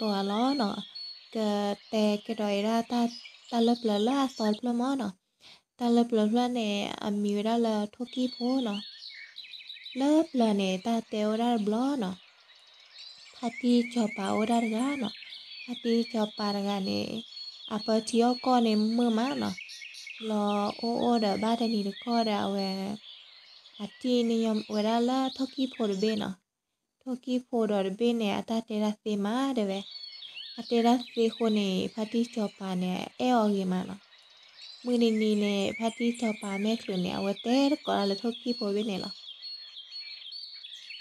ကတဲကဒီးအီၤလီၤနီၤ, ကတဲကဒီးအီၤဒၣ် တၢ်လၢပျၢၤလၢအသီတဖျၢၣ်မးနီၤ, တၢ်လၢပျၢၤတဖျၢၣ်န့ၣ် အမံၤဝဲဒၣ်လၢထိၣ်ကံၣ်ဖိနီၤ, လၢပျၢၤန့ၣ် တၢ်တဲအိၣ်ဝဲဒၣ်တဘျီနီၤ, ဖါတံၢ်စီၤပၤအိၣ်ဝဲဒၣ်တဂၤနီၤ, ဖါတံၢ်စီၤပၤတဂၤန့ၣ် အပၢထံအီၣ်ကီၢ်န့ၣ်မုာ်မးနီၤ, ဘျီအိၣ်အိၣ်ဒီးဘၣ်တနံၤတခီဒီးအဝဲ အထံၣ်န့ၢ်ညီဝဲဒၣ်လၢထိၣ်ကံၣ်ဖိတဘ့ၣ်နီၤ, ထိၣ်ကံၣ်ဖိဒီးတဘ့ၣ်န့ၣ် အတၢ်တဲဒၣ်သ့မးတဲဝဲ, အတဲဒၣ်သ့အဃိန့ၣ် ဖါတံၢ်စီၤပၤန့ၣ် အဲၣ်အီၤဂ့ၤမးနီၤ, မုၢ်တနံၤန့ၣ် ဖါတံၢ်စီၤပၤမဲာ်ချူးန့ၣ် အဝဲတဲတကိးဒၣ်လၢထိၣ်ကံၣ်ဖိဘ့ၣ်န့ၣ်လီၤ.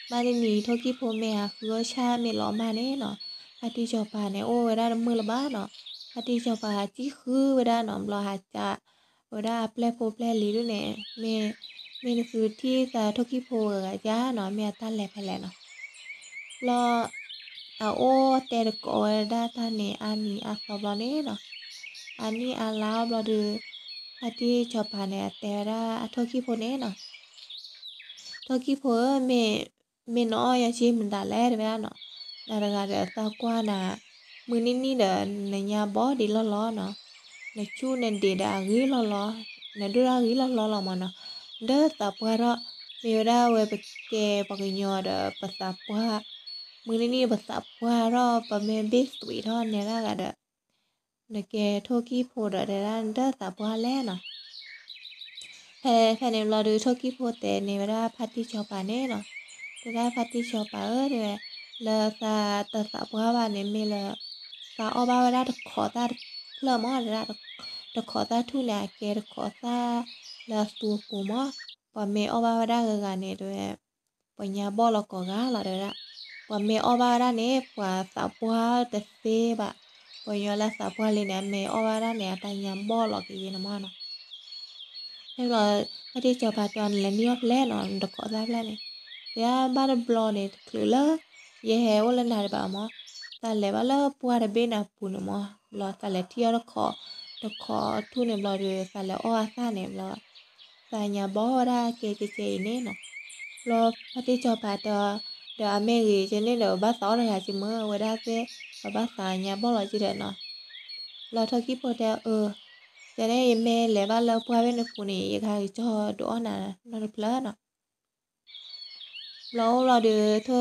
ဘၣ်တနံၤထိၣ်ကံၣ်ဖိမ့ၢ်ဟးဃုအီၣ်ဆၣ်မ့ၢ်လီၤမၢ်န့ၣ်နီၤ, ဖါတံၢ်စီၤပၤန့ၣ် အိၣ်ဝဲဒၣ်တမုာ်လၢၤဘၣ်နီၤ, ဖါတံၢ်စီၤပၤဟးစံၣ်ဃုဝဲဒၣ်နီၤ, ဘျီဟးစံၣ်ဝဲဒၣ်အပျဲၢ်ဖိပျဲၢ်လံၤဒ်န့ၣ်, မ့ၢ်နသုထံၣ်သးထိၣ်ကံၣ်ဖိဂၤဂၤဧါနီၤ, မ့ၢ်အတၢ်လဲၤဖဲလဲၣ်နီၤ, ဘျီ အအိၣ်တဲတကိးဝဲဒၣ်တၢ်န့ၣ် အါနံၤအါသီဘျီန့ၣ်နီၤ, အနံၣ်အါလါအီၤဘျီဒီး ဖါတံၢ်စီၤပၤန့ၣ် အတဲဝဲဒၣ်အထိၣ်ကံၣ်ဖိန့ၣ်နီၤ, ထိၣ်ကံၣ်ဖိဧၢ, မ့ၢ်နအီၣ်ယၤက့မတၤလဲၣ်တဲဝဲဒၣ်နီၤ, နၤတဂၤဒီးသးကွၢ်နၤ, မုၢ်နံၤနံၤဒီးနညါဘီဒံးလီၢ်လီၢ်နီၤ, နဆူၣ်နဒံးဒီးအဂ့ၤလီၢ်လီၢ်, နဒိၣ်ထီၣ်ဂ့ၤလီၢ်လီၢ်လီၤမးနီၤ, ဒီးသးပှၢ်ထီၣ်, မ့ၢ်ဝဲဒၣ်ဝဲပကဲပှၤကညီဒီးပသးပှၢ်, မုၢ်နံၤနံၤပသးပှၢ်ထီၣ် ပမ့ၢ်ဘ့ၣ်သွံးထီၣ်နဲဒၣ်ဂၤဒီး နကဲထိၣ်ကံၣ်ဖိဒီးတဲဒၣ်နတသးပှၢ်လဲၣ်နီၤ, ဖဲဖဲန့ၣ်ဘျီဒီး ထိၣ်ကံၣ်ဖိတဲန့ၢ်ဝဲဒၣ်ဖါတံၢ်စီၤပၤန့ၣ်နီၤ, တဲဒၣ်ဖါတံၢ်စီၤပၤဧၢ တဲဝဲ, လၢသးတသးပှၢ်ဘၣ်န့ၣ်မ့ၢ်လၢ သးအီၣ်ဘၣ်ဝဲဒၣ်တခိးသၣ်တဖျၢၣ်မးတဲဒၣ်, တခိးသၣ်ထူၣ်န့ၣ် အကဲတခိးသၣ်လၢအသူအပူၤမး, ပှၤမ့ၢ်အီၣ်ဘၣ်ဝဲဒၣ်ဂၤဂၤန့ၣ်တဲဝဲ ပှၤညါဘီၣ်လီၤကိးဂၤလီၤတဲဝဲဒၣ်, ပှၤမ့ၢ်အီၣ်ဘၣ်ဝဲဒၣ်န့ၣ် ပှၤသးပှၢ်တသ့ဘၣ်, ပှၤကညီလၢသးပှၢ်လံန့ၣ် အမ့ၢ်အီၣ်ဘၣ်ဒၣ်န့ၣ် အတၢ်ညါဘီၣ်လီၤကယဲၢ်န့ၣ်မးနီၤ, ဖဲဘျီ ဖါတံၢ်စီၤပၤတဲအီၤ နလဲၤန့ၢ်အီၣ်ဖဲလဲၣ်နီၤ နတခိးသၣ်ဖျၢၣ်န့ၣ်, တဲဘၣ်တဘျီန့ၣ် တချုးလၢ ယဟဲအိၣ်လၢနၤဒံးဘၣ်မး, သးလဲၤဘၣ်လၢပှၢ်တဘ့ၣ်န့ၣ်အပူၤန့ၣ်မး, ဘျီသးလဲၤထံၣ်အီၣ်တခိး, တခိးထူၣ်န့ၣ်ဘျီဒီး သးလဲၤအီၣ်အသၣ်န့ၣ်ဘျီ သးညါဘီၣ်ဝဲဒၣ်ကဲကဲကဲအံၤန့ၣ်နီၤ, ဘျီဖါတံၢ်စီၤပၤတဲအီၤ, ဒီးအမ့ၢ်ဂ့ၤကဲန့ၣ်ဒီး ဘၣ်သးအီၣ်တဂၤက့မ့ၢ်ဝဲဒၣ်သ့ၣ်, ပဘၣ်သးညါဘီၣ်လီၤကဲဒီးနီၤ, ဘျီထိၣ်ကံၣ်ဖိတဲအီၤ, အၢ, ကဲန့ၣ် ယမ့ၢ်လဲၤဘၣ်လၢပှၢ်ဘ့ၣ်န့ၣ်ပူၤန့ၣ် ယကဟဲက့ၤကၠီဒုးအီၣ်နၤနီတဖျၢၣ်နီၤ ဘျီအိၣ်ဘျီဒီး ထိၣ်ကံၣ်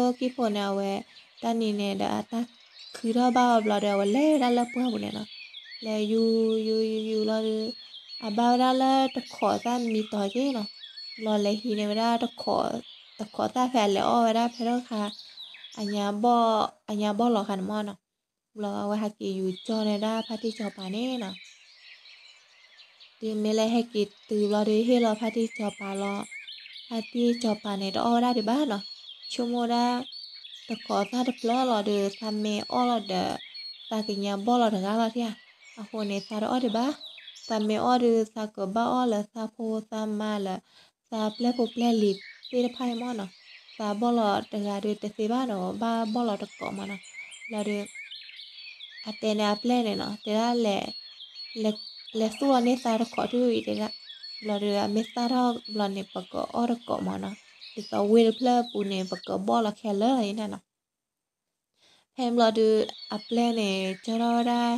ဖိန့ၣ် အဝဲ တၢ်နံၤန့ၣ်ဒီး အတၢ်ခုထီၣ်ဘၣ်အီၤဘျီဒီး အဝဲလဲၤဝဲဒၣ်လၢပှၢ်ပူၤန့ၣ်နီၤ, လဲၤယူၤ ယူၤ ယူၤ ယူၤလီၤဒီး အဘၣ်ဝဲဒၣ်လၢတခိးသၣ်မံတီၤက့နီၤ, ဘျီလဲၤဟံးန့ၢ်ဝဲဒၣ် တခိးသၣ်ဖဲအလဲၤအီၣ်ဝဲဒၣ်ဖဲထီၣ်ခါ အညါဘီၣ်လီၤခါန့ၣ်မးနီၤ, ဘျီအဝဲဟဲက့ၤယူၤကၠီန့ၢ်ဒၣ်ဖါတံၢ်စီၤပၤန့ၣ်နီၤ တုၤမ့ၢ်လၢဟဲက့ၤတုၤဘျီဒီး ဟ့ၣ်လီၤဖါတံၢ်စီၤပၤလီၤ, ဖါတံၢ်စီၤပၤန့ၣ် တအီၣ်ဝဲဒၣ်ဒံးဘၣ်နီၤ, ဆိကမိၣ်ဒၣ် တခိးသၣ်တဖျၢၣ်လီၤဒီး သးမ့ၢ်အီၣ်လီၤဒီး သးကညါဘီၣ်လီၤတဂၤလီၤဧါ, အဃိန့ၣ် သးတအီၣ်ဒံးဘၣ်, သးမ့ၢ်အီၣ်ဒီး သးကဘၣ်အီၣ်လၢသးဖိသးမါလၢ သးပျဲၢ်ဖိပျဲၢ်လံၤသ့ၣ်တဖၣ်အံၤမးနီၤ, သးဘီၣ်လီၤတဂၤဒီးတသ့ဘၣ်နီၤ, ဘၣ်ဘီၣ်လီၤတကိးမးနီၤ, ဘျီဒီး အတဲန့ၣ်အပျဲၢ်န့ၣ်နီၤ, တဲဒၣ် လဲၤသူၣ်လီၤန့ၢ်သးတခိးထူၣ်အံၤတဲဒၣ်, ဘျီဒီး အမ့ၢ်သၣ်ထီၣ်ဘျီန့ၣ် ပကအီၣ်တကိးမးနီၤ, ဒ်သိးဝ့ၢ်တဖျၢၣ်အပူၤန့ၣ် ပကဘီၣ်လီၤခဲလၢာ်လီၤအံၤန့ၣ်နီၤ ဖဲန့ၣ်ဘျီဒီး အပျဲၢ်န့ၣ် ကၠီထီၣ်ဝဲဒၣ်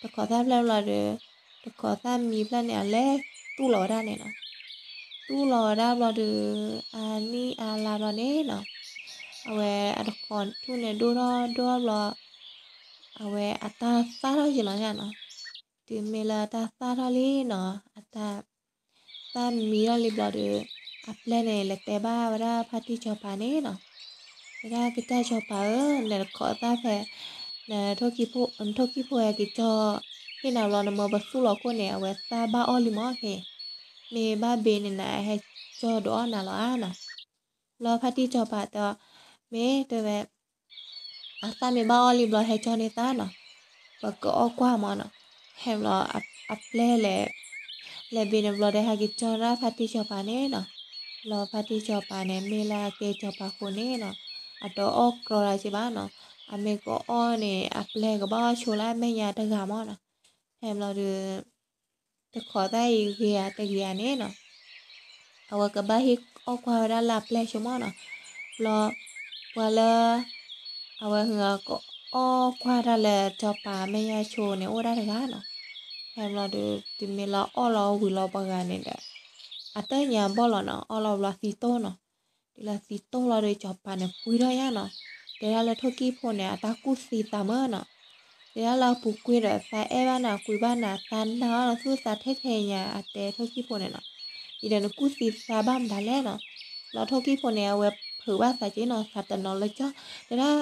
တခိးသၣ်ဖျၢၣ်ဘျီဒီး တခိးသၣ်မံဖျၢၣ်န့ၣ် အလဲၤသူၣ်လီၤဝဲဒၣ်န့ၣ်နီၤ, သူၣ်လီၤဝဲဒၣ်ဘျီဒီး အနံၣ်အါလါဘျီန့ၣ်နီၤ, အဝဲအတခိးထူၣ်န့ၣ်ဒိၣ်ထီၣ်ဒိၣ်ထီၣ်ဘျီ အဝဲအတၢ်သၣ်ထီၣ်ယံာ်လီၤန့ၣ်နီၤ, တုၤမ့ၢ်လၢအတၢ်သၣ်ထီၣ်လံနီၤ, အတၢ် သၣ်မံထီၣ်လံဘျီဒီး အပျဲၢ်န့ၣ် လဲၤတဲဘၣ်ဝဲဒၣ်ဖါတံၢ်စီၤပၤန့ၣ်နီၤ, တဲဒၣ် ကစၢ်စီၤပၤဧၢ, နတခိးသၣ်ဖဲ နထိၣ်ကံၣ်ဖိ နထိၣ်ကံၣ်ဖိဟဲက့ၤကၠီ ဟ့ၣ်နၤဘျီ နမၢပသူၣ်လီၤခိၣ်န့ၣ် အဝဲသၣ်ဘၣ်အီၣ်လံမးခဲ, မ့ၢ်ဘၣ်ဘ့န့ၣ် နဟဲကၠီဒုးအီၣ်နၤလီၤဧါနီၤ. ဘျီဖါတံၢ်စီၤပၤတဲအီၤ, မ့ၢ်တဲဝဲ အသၣ်မ့ၢ်ဘၣ်အီၣ်လံဘျီ ဟဲကၠီန့ၢ်သးနီၤ, ပကအီၣ်ကွၢ်မးနီၤ. ဖဲန့ၣ်ဘျီ အပျဲၢ်လဲၤ လဲၤဘ့န့ၣ်ဘျီဒီး ဟဲက့ၤကၠီဒၣ်ဖါတံၢ်စီၤပၤန့ၣ်နီၤ. ဘျီဖါတံၢ်စီၤပၤန့ၣ် မ့ၢ်လၢအကဲစီၤပၤဃိန့ၣ်နီၤ, အတအီၣ်ကြီတၢ်က့ဘၣ်နီၤ. အမ့ၢ်ကအီၣ်န့ၣ် အပျဲၢ်ကဘၣ်အီၣ်ဆိလၢအမဲာ်ညါတဂၤမးနီၤ. ဖဲန့ၣ်ဘျီဒီး တခိးသၣ်အံၤဂ့ၤဧါတဂ့ၤဧါန့ၣ်နီၤ, အဝဲကဘၣ်ဟ့ၣ်အီၣ်ကွၢ်ဝဲဒၣ်လၢအပျဲၢ်ဆိမးနီၤ. ဘျီ ပှၤလၢ အဝဲဟ့ၣ်အီၣ် အီၣ်ကွၢ်တၢ်လၢစီၤပၤမဲာ်ညါဆိန့ၣ် အိၣ်ဒၣ်တဂၤနီၤ. ဖဲဘျီဒီး တုၤမ့ၢ်လၢအီၣ်လီၤဝံၤလီၤပှၤဂၤန့ၣ်ဒီး အတၢ်ညါဘီၣ်လီၤနီၤ, အီၣ်လီၤဘျီသံတိၢ်နီၤ. တုၤလၢသံတိၢ်လီၤဒီး စီၤပၤန့ၣ်ပှံထီၣ်ညါနီၤ. တဲဒၣ်လၢထိၣ်ကံၢ်ဖိန့ၣ် အတၢ်ကူၣ်သံသးမၢနီၤ. တဲဒၣ်လၢအပူၤကွံာ်ဒီး သးအဲၣ်ဘၣ်နၤ ကွံာ်ဘၣ်နၤ သးနာ်အီၤနီၤ သူၣ်သးထဲထဲညါ အတဲထိၣ်ကံၢ်ဖိန့ၣ်နီၤ. အံၤဒီးနကူၣ်သံသးဘၣ်မတၤလဲၣ်နီၤ. ဘျီထိၣ်ကံၢ်ဖိန့ၣ် အဝဲဖုးဘၣ်သးက့နီၤ သးတနီၤလၢကၠီ တဲဒၣ်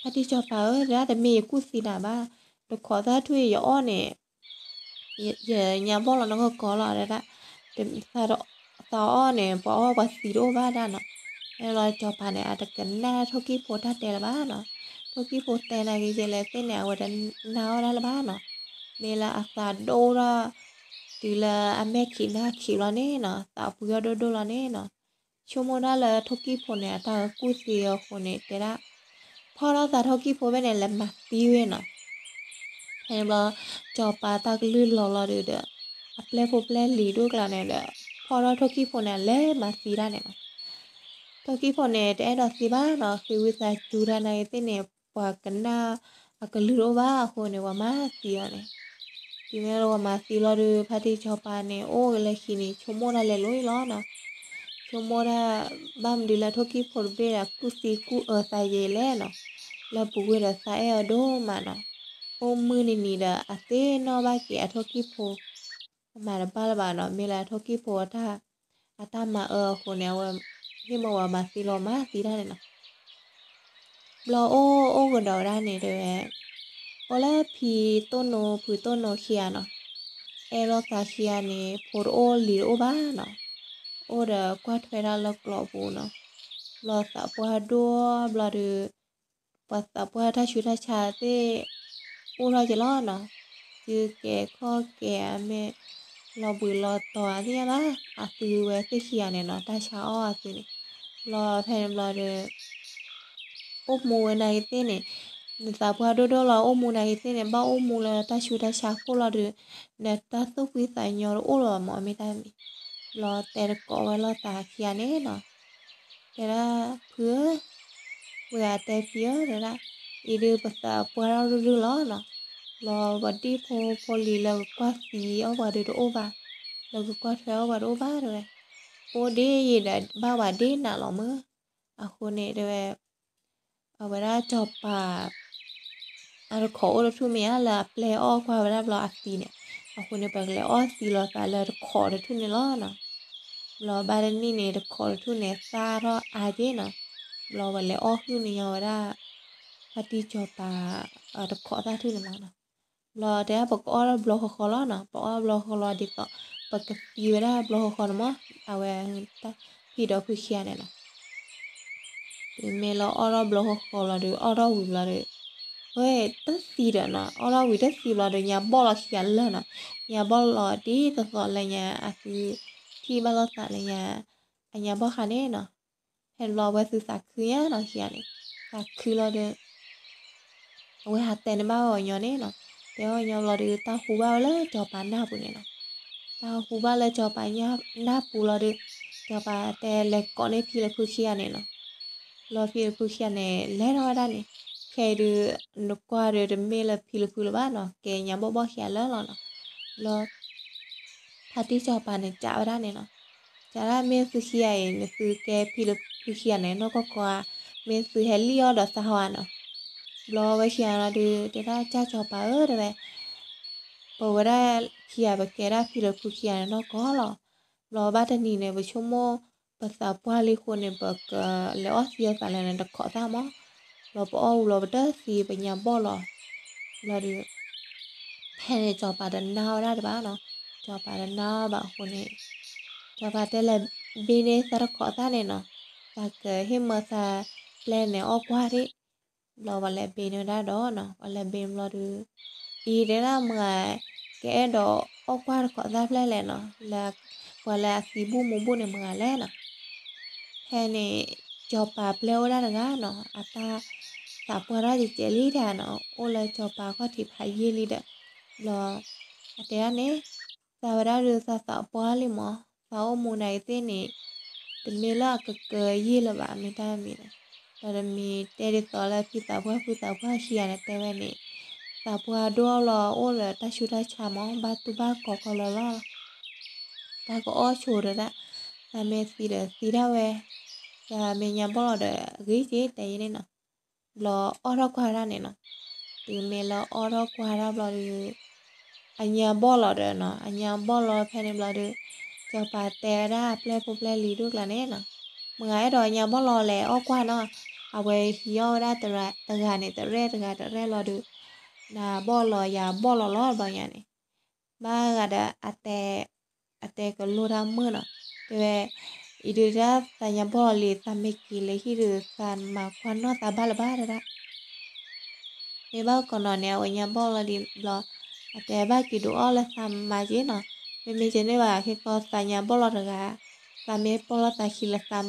ဖါတံၢ်စီၤပၤဧၢ, တဲဒၣ်တမ့ၢ်ယကူၣ်သံနၤဘၣ်, တခိးသၣ်ထူၣ်အံၤယအီၣ်န့ၣ် ယညါဘီၣ်လီၤနီၢ်ကီၢ်ကီၢ်လီၤ တဲဒၣ်. သးအီၣ်န့ၣ် ပှၤအီၣ်ပှၤသံတအိၣ်ဘၣ်ဒၣ်နီၤ. ဖဲလီၤစီၤပၤန့ၣ် အတကနၣ်ထိၣ်ကံၢ်ဖိတၢ်တဲလၢၤဘၣ်နီၤ. ထိၣ်ကံၢ်ဖိတဲနၤက့ၤယဲလဲၣ်သ့ၣ်န့ၣ် အဝဲတနာ်အီၤဒၣ်လၢၤဘၣ်နီၤ. မ့ၢ်လၢအသးဒိၣ်ထီၣ် တုၤလၢအမဲာ်ခံးနၢ်ခံးလီၤန့ၣ်နီၤ, သးပှံအီၤဒိၣ်ဒိၣ်လီၤန့ၣ်နီၤ. ဆိကမိၣ်ဒၣ်လၢထိၣ်ကံၢ်ဖိန့ၣ် အတၢ်ကူၣ်သံအဃိန့ၣ် တဲဒၣ် ဖီၣ်ထီၣ်သးထိၣ်ကံၢ်ဖိဖဲန့ၣ် လဲၤမၤသံဝဲနီၤ. ဖဲန့ၣ်ဘျီ စီၤပၤတၢ်ကလုၢ်လီၤလီၤဒီး အပျဲၢ်ဖိပျဲၢ်လံၤဒိၣ်ကျါန့ၣ်ဒီး ဖီၣ်ထီၣ်ထိၣ်ကံၢ်ဖိန့ၣ် လဲၤမၤသံတၢ်န့ၣ်နီၤ. ထိၣ်ကံၢ်ဖိန့ၣ် တအဲၣ်ဒိးသံဘၣ်နီၤ, ဃ့ဝံသးစူၤတၢ်နၤက့ၤသ့ၣ်န့ၣ် ပှၤကနၣ်အကလုၢ်တအိၣ်ဘၣ်အဃိန့ၣ် ပှၤမၤသံအီၤန့ၣ်. တုၤမ့ၢ်လၢပှၤမၤသံလီၤဒီး ဖါတံၢ်စီၤပၤန့ၣ် အိၣ်ကလဲၤခံန့ၣ် ဆိကမိၣ်တၢ်လဲၤလိၤအံၤလီၤနီၤ. ဆိကမိၣ်တၢ် ဘၣ်မနုၤလၢထိၣ်ကံၢ်ဖိတဘ့ၣ်ဒီး ကူၣ်သံကူၣ်အၢသးယဲလဲၣ်နီၤ. လၢပူၤကွံာ်ဒီးသးအဲၣ်အီၤဒိၣ်မးနီၤ. အိၣ်မုၢ်နံၤနံၤဒီး အသ့ၣ်နီၣ်ဘၣ်က့ၤအထိၣ်ကံၢ်ဖိ မၤတဘၣ်လၢၤဘၣ်နီၤ. မ့ၢ်လၢအထိၣ်ကံၢ်ဖိအတၢ် အတၢ်မၤအၢအဃိန့ၣ် အဝဲဟ့ၣ်မၢဝဲမၤသံလီၤမၤသံတၢ်န့ၣ်နီၤ. ဘျီအိၣ်အိၣ်ကဒီးဝဲဒၣ်န့ၣ်တဲဝဲ, အိၣ်လၢဖံတိၢ်နိဖုတိၢ်နိခံဂၤနီၤ. အဲၣ်လိာ်သးခံဂၤန့ၣ် ဖိတအိၣ်လံၤတအိၣ်ဘၣ်နီၤ. အိၣ်ဒီးကွၢ်ထွဲတၢ်လၢကျိးပူၤနီၤ. ဘျီသးပှၢ်ဒိၣ်ဘျီဒီး ပှၤသးပှၢ်တၢ်ဆူးတၢ်ဆါသ့ၣ် အိၣ်ထီၣ်က့ၤလီၤနီၤ. စုကဲၤခီၣ်ကဲၤအမဲာ် လီၤဘှံးလီၤတီၤအသ့ၣ်ညါဘၣ် အသုဝဲသ့ၣ်ခံဂၤန့ၣ်နီၤ တၢ်ဆါအီၣ်အသုန့ၣ်. ဘျီဖဲန့ၣ်ဘျီဒီး အိၣ်မူဝဲနၤက့ၤသ့ၣ်န့ၣ်, နသးပှၢ်ဒိၣ်ဒိၣ်လီၤ အိၣ်မူနၤက့ၤသ့ၣ်န့ၣ် ဘၣ်အိၣ်မူလၢတၢ်ဆူးတၢ်ဆါခိၣ်လီၤဒီး နတၢ်သူၣ်ဖှံသးညီတအိၣ်လၢၤဘၣ်မၢ် မ့ၢ်တၢ်မံၤ. ဘျီတဲတကိးဝဲလိာ်သးခံဂၤန့ၣ်နီၤ. တဲဒၣ်ဖုဧၢ, ဝဲဂၤတဲဖံဧၢ တဲဒၣ်, အံၤဒုးပသးပှၢ်ထီၣ်ဒိၣ်ဒိၣ်လီၤနီၤ. ဘျီပှၤဒံၣ်ဖိဖိလံၤလၢကကွၢ်သံအီၣ်ပှၤဒုးတအိၣ်ဘၣ်, လၢကကွၢ်ထွဲအီၣ်ပှၤတအိၣ်ဘၣ်တဲဝဲ. အိၣ်ဒ်ယံာ်ဒီးဘၣ်ဝဲဒ်နးလီၤမၢ်. အဃိန့ၣ်တဲဝဲ အဝဲဒၣ်စီၤပၤ အတခိးအိၣ်တထူၣ်မ့ၢ်ဧါ လၢအပျဲၢ်အီၣ်ကွၢ်ဝဲဒၣ်ဘျီအသံန့ၣ်, အဃိန့ၣ် ပကလဲၤအီၣ်သံလိာ်သးလၢတခိးတထူၣ်န့ၣ်လီၤနီၤ. ဘျီဘၣ်တနံၣ်န့ၣ် တခိးတထူၣ်န့ၣ် သၣ်ထီၣ်အါက့နီၤ. ဘျီပလဲၤအီၣ်ဟုၣ်န့ၢ်ညီဝဲဒၣ် ဖါတံၢ်စီၤပၤ တခိးသၣ်ထူၣ်န့ၣ်လီၤနီၤ. ဘျီတဲဒၣ်ပကအီၣ်ထီၣ်ဘျီဃီဃီလီၤနီၤ, ပအီၣ်ဘျီဃီဃီလီၤဒ်သိး ပကသံဝဲဒၣ်ဘျီဃီဃီန့ၣ်မၢ်, အဝဲ ဖံဒီးဖုခံဂၤန့ၣ်နီၤ. တုၤမ့ၢ်လၢအီၣ်ထီၣ်ဘျီဃီဃီလီၤဒီး အီၣ်ထီၣ်ဝံၤဘျီဒီး ဝဲတသံဒီးနီၤ, အီၣ်ထီၣ်ဝံၤတသံဘျီဒီး ညါဘီၣ်လီၤခံဂၤလၢာ်နီၤ, ညါဘီၣ်လီၤဒ်သိးသိးလၢညါအသုထံၣ်ဘၣ်လိာ်သးလၢညါ အညါဘီၣ်ဃါန့ၣ်နီၤ. ဖဲန့ၣ်ဘျီဝဲသုသးခုညါနီၤခံဂၤန့ၣ်, သးခုလီၤဒီး အဝဲဟးတဲန့ၢ်ဘၣ်ဝဲအီၤညီန့ၣ်နီၤ, တဲအီၤညီဘျီဒီး တၢ်ဟူဘၣ်ဝဲလၢစီၤပၤနၢ်ပူၤန့ၣ်နီၤ. တၢ်ဟူဘၣ်လၢစီၤပၤနၢ်ပူၤလီၤဒီး စီၤပၤတဲလဲၤကိးန့ၢ်ဖံလၢဖုခံဂၤန့ၣ်နီၤ. ဘျီဖံလၢဖုခံဂၤန့ၣ် လဲၤထီၣ်ဝဲဒၣ်န့ၣ်, ခဲအံၤဒုး နကွၢ်ဒီးတမ့ၢ်လၢဖံလၢဖုလၢၤဘၣ်နီၤ, ကဲညါဘီၣ်ဘီၣ်ခံဂၤလၢာ်လီၤနီၤ. ဘျီ ဖါတံၢ်စီၤပၤန့ၣ် ကးဝဲဒၣ်န့ၣ်နီၤ, ကးဒၣ်မ့ၢ်သုခံဂၤအံၤ နသုကဲဖံလၢဖုခံဂၤန့ၣ် နီၢ်ကီၢ်ကီၢ်ဧါ, မ့ၢ်သုဟဲလံၣ်အီၣ်ဒီးသးဟီဧါနီၤ. ဘျီဝဲခံဂၤလီၤဒုး တဲဒၣ်ကၢ်စီၤပၤဧၢ တဲဝဲ ပဝဲဒၣ်ခံဂၤ ပကဲဒၣ်ဖံလၢဖုခံဂၤန့ၣ်နီၢ်ကီၢ်လီၤ. ဘျီဘၣ်တနံၤန့ၣ် ပဆိကမိၣ် ပသးပှၢ်လံအဃိန့ၣ် ပကလဲၤအီၣ်သံအသးလၢနတခိးသၣ်မၢ်. ဘျီပအီၣ်ဝံၤဘျီပတသံ ပညါဘီၣ်လီၤ. ဘျီဒီး ဖဲန့ၣ်စီၤပၤတနာ်ဝဲဒၣ်တဘၣ်နီၤ, စီၤပၤတနာ်ဘၣ်အဃိန့ၣ် စီၤပၤတဲလဲၤဘ့န့ၢ်သးတခိးသၣ်န့ၣ်နီၤ, သးကဟ့ၣ်မၢသးပျဲၢ်န့ၣ်အီၣ်ကွၢ်ဒံး. ဘျီပှၤလဲၤဘ့န့ၢ်ဝဲဒၣ်ဒီးနီၤ, ပှၤလဲၤဘ့န့ၢ်ဘျီဒီး အံၤတဲဒၣ်မတၤ ကအဲၣ်ဒိးအီၣ်ကွၢ်တခိးသၣ်ဖျဲၣ်လဲၣ်နီၤ, လၢ ပှၤလၢအသံဘူၣ်မူဘူၣ်န့ၣ်မတၤလဲၣ်နီၤ. ဖဲန့ၣ် စီၤပၤပျဲၢ်အိၣ်ဒၣ်တဂၤနီၤ, အတၢ်သးပှၢ်ထီၣ်ကဲးကဲးလံတၢ်နီၤ, အိၣ်လၢစီၤပၤခီၣ်ထံးဖးယံာ်လံဒီး ဘျီ အတဲဒၣ်န့ၣ် သးဝဲဒၣ်ဒုးသးသးပှၢ်လံမၢ်, သးအိၣ်မူနၤက့ၤသ့ၣ်န့ၣ် တမ့ၢ်လၢအကကၢယံာ်လၢၤဘၣ် မ့ၢ်တၢ်မံၤန့ၣ်. ဒီးတမံၤတဲဒ်သိးလၢဖံသးပှၢ်ဖုသးပှၢ်ခံဂၤန့ၣ်တဲဝဲန့ၣ်, သးပှၢ်ဒိၣ်အီၤလီၤအိၣ်ဒီးတၢ်ဆူးတၢ်ဆါမး ဘၣ်တူၢ်ဘၣ်ကီးကီးလီၤလီၤ, တၢ်ကအီၣ်ဆိးဒီးဒၣ်, သးမ့ၢ်သံဒီးသံဒၣ်ဝဲ, သးမ့ၢ်ညါဘီၣ်လီၤဒီးအဂ့ၤက့ၤတဲယဲန့ၣ်နီၤ, ဘျီအီၣ်ထီၣ်ကွၢ်ဒၣ်န့ၣ်နီၤ, တုၤမ့ၢ်လၢအီၣ်ထီၣ်ကွၢ်ဒၣ်ဘျီဒီး အညါဘီၣ်လီၤဒီးနီၤ, အညါဘီၣ်လီၤဖဲန့ၣ်ဘျီဒီး စီၤပၤတဲဝဲဒၣ်အပျဲၢ်ဖိပျဲၢ်လံၤဒိၣ်ကျါန့ၣ်နီၤ, မုၢ်ဂၤအဲၣ်ဒိးအညါဘီၣ်လီၤလဲၤအီၣ်ကွၢ်နီၤ, အဝဲဟံးအီၣ်ဝဲဒၣ်တဂၤန့ၣ် တရဲၣ်တဂၤတရဲၣ်လီၤဒီး နၤဘီၣ်လီၤယၤဘီၣ်လီၤလီၤဘျီညါန့ၣ်, ဘၣ်ဂၤဒီး အတဲကလိတၢ်မုာ်နီၤ, တဲဝဲ, အံၤဒုးတၢ်သးညါဘီၣ်လီၤလံ သးမ့ၢ်က့ၤလၢဟံၣ်ဒုး သးမၤကွၢ်နီၣ်သးဘၣ်လၢၤဘၣ်တဒၣ် မ့ၢ်ဘၣ်ကီးနီၤန့ၣ် အဝဲညါဘီၣ်လီၤဒံးဘျီ, အတဲဘၣ်က့ၤဒုးအီၣ်လၢသးမၤက့ၤနီၤ, မ့မ့ၢ်ကန့ၢ်ဘၣ် ခဲကီသးညါဘီၣ်လီၤတဂၤ, သးမ့ၢ်ပီၢ်လီၤသးခံလၢသးမၤ